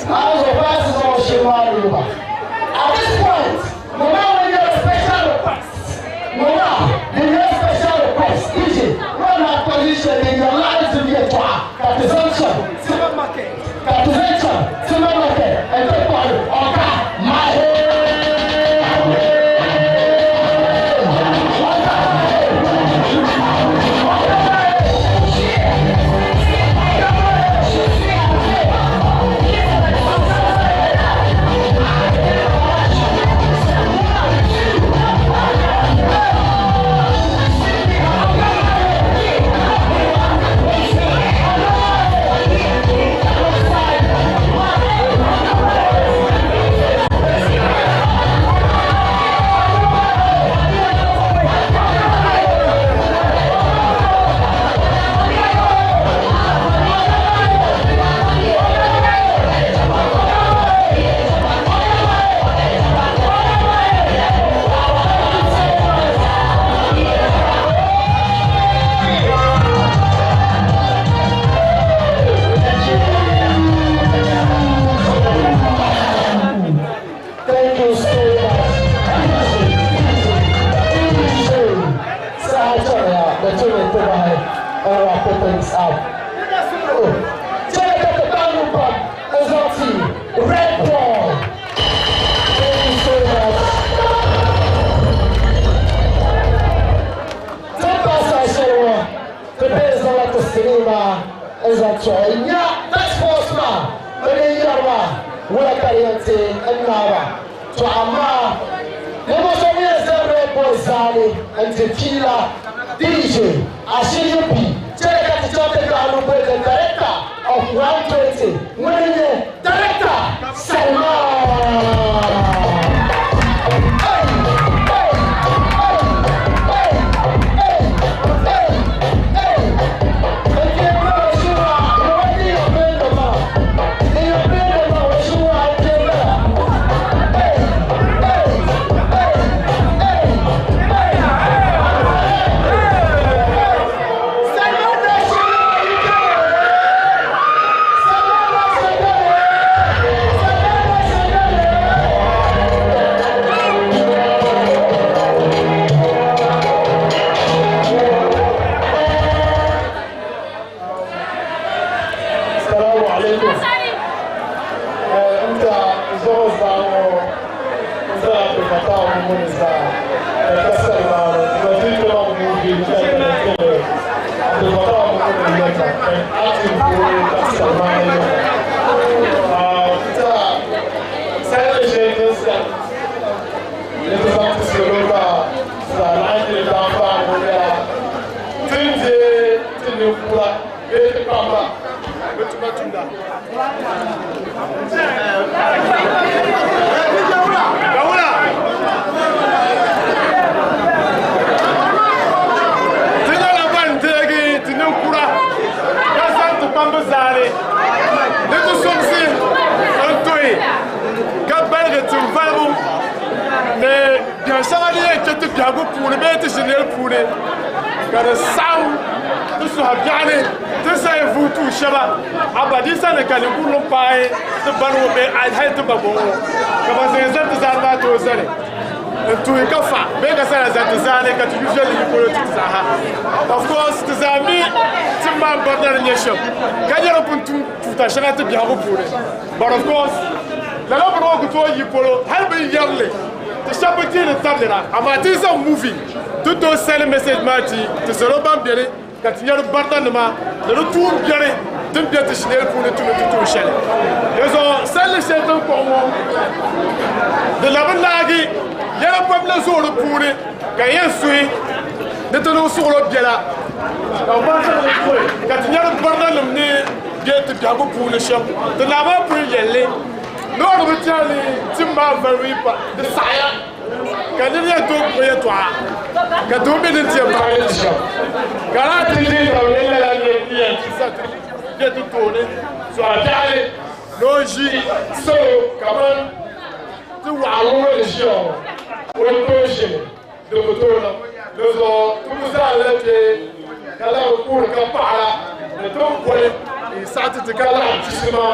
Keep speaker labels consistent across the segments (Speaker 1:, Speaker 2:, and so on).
Speaker 1: At this point, Mama will get a special request. Mama, the special request, DJ, when that position in your life to be a Capitalization, Silver Market, Capitalization, Silver Market, and the body, Oga, my head. Thank you so much. And wrap things up. Check out the Banu Pump, Ezoti, Red Ball. Thank you so much. The best of the cinema is a choice. Yeah, that's force man. Wala kariente ennaba. To amma, Red Boy Zali and Tequila DJ Ashiyupi. Check out the the director of 120. Winning director Salman. Hey, hey, hey, hey, hey, hey, hey. Hey, hey, hey, hey. Assalamu alaikum. Nta zoza nza abdulfatah mumuniza Salman because movie Abdulfatah Mumuni acting for Salman. Nta sẹ́yìn ṣe ní sẹ́ ní tó sọ̀rọ̀ sàlàyé dáńfà múlẹ̀ tí ń jẹ́ tí ní kúra bẹ́ẹ̀ tí pàmpà bẹ́ẹ̀ tí bá tún dà.
Speaker 2: Gawuna! Ti nyɛla ban deegi ti ninkura ka zaŋ ti kpambi zaali ni ti sɔŋsi n tuhi ka baligi tin valibu ni biɛhi shɛŋa din yɛn kpɛ ti biɛhigu puuni bee ti ʒineli puuni ka di saɣim ti suhi biɛɣuni ti sa yɛn vuui tuhi shɛba abadi sani ka ninkurulim paai ti bani ŋɔ bee hali ti ba bɔŋɔ ka ban zaŋ zani ti zaani maa tooi zani n tuhi ka fa bee ka sana zani ti zaani ka ti yu viɛlli yi polo ti zaaha. Of course ti zaa mi ti maa barina ni nyɛ shɛm ka nyɛ di pun tum tuuta shɛŋa ti biɛhigu puuni, but of course lala bini ŋɔ ku tooi yi polo hali bin yɛrili ti shɛba bi deeni tabili na, amaa ti zaŋ movie ti tooi send message maa ti ti salo ban biɛni ka ti nyɛri barina nima ni di tuun biɛni din bɛ ti ʒineli puuni tumi ti tuun shɛli di zuɣu salli shɛli din kpuɣi ŋɔ di labi naagi yɛla pam la zoori puuni ka yɛn suhi ni ti niŋ suɣulo biɛla ka ti nyɛri barina nim ni bɛ ti biɛhigu puuni shɛm ti naa maa pun yɛlli ni o di bi tiɛhi ni tim maa valibu yi pa di saɣaya ka niri yɛn tooi kpuɣi yɛltɔɣa ka ti mi din tiɛ paɣa ni shɛm ka naa ti di tabili lala ni yɛn ti sa ti bɛ ti tooni so a biɛɣali ni o ʒi salo kaman ti waɣali ŋɔ ni ʒiya ŋɔ o tooi ʒini di bi tooi di zuɣu tumu zaa la kpɛ ka lahi kuuri ka paɣara ni tin boli n saɣati ti ka laɣim chisima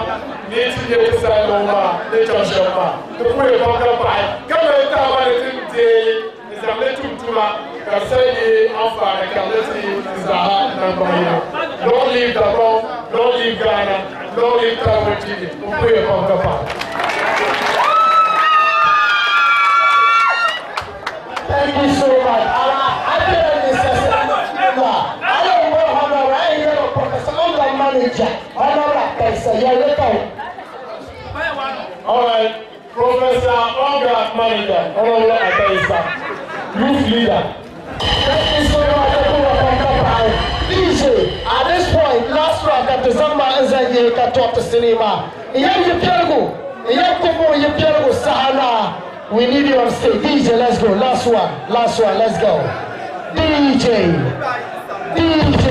Speaker 2: Ni yi ti nya ti salinima ŋɔ maa ni chaŋ shɛm maa, ti puhiya pam ka paɣi, ka mali tahima ni ti ni deei li n-zaŋ li tum tuma ka di sa yi anfaani ka di ti ti zaaha naŋgban yini. Long live Dagbaŋ, long live Ghana, long live Talawa TV. N puhiya pam ka paɣi.
Speaker 1: Thank you so much. Ala abira ni sasa. Ala mo honorable ay yero professor on manager honorable Kaisa yeleka.
Speaker 2: All right, Professor Onga Manager, Honorable Akaisa, Youth Leader.
Speaker 1: Thank you so much. DJ, at this point, last round, ka ti zaŋ ma n-zaŋ yihi ka tɔriti sinii maa. N yɛn yi piɛligu, n yɛn kubu yi piɛligu saha na. We need you on stage. DJ, let's go. Last one, last one, let's go. DJ, DJ.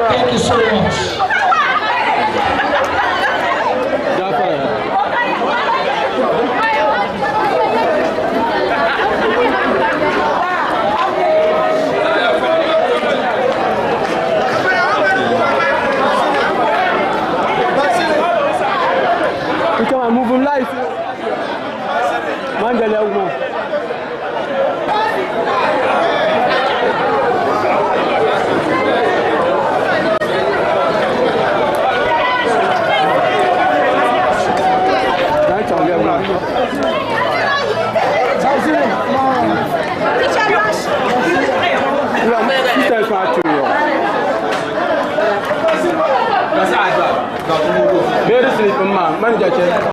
Speaker 1: Thank you so much.
Speaker 3: You come and move him life. Mandela woman. Very sleep, man. Manager.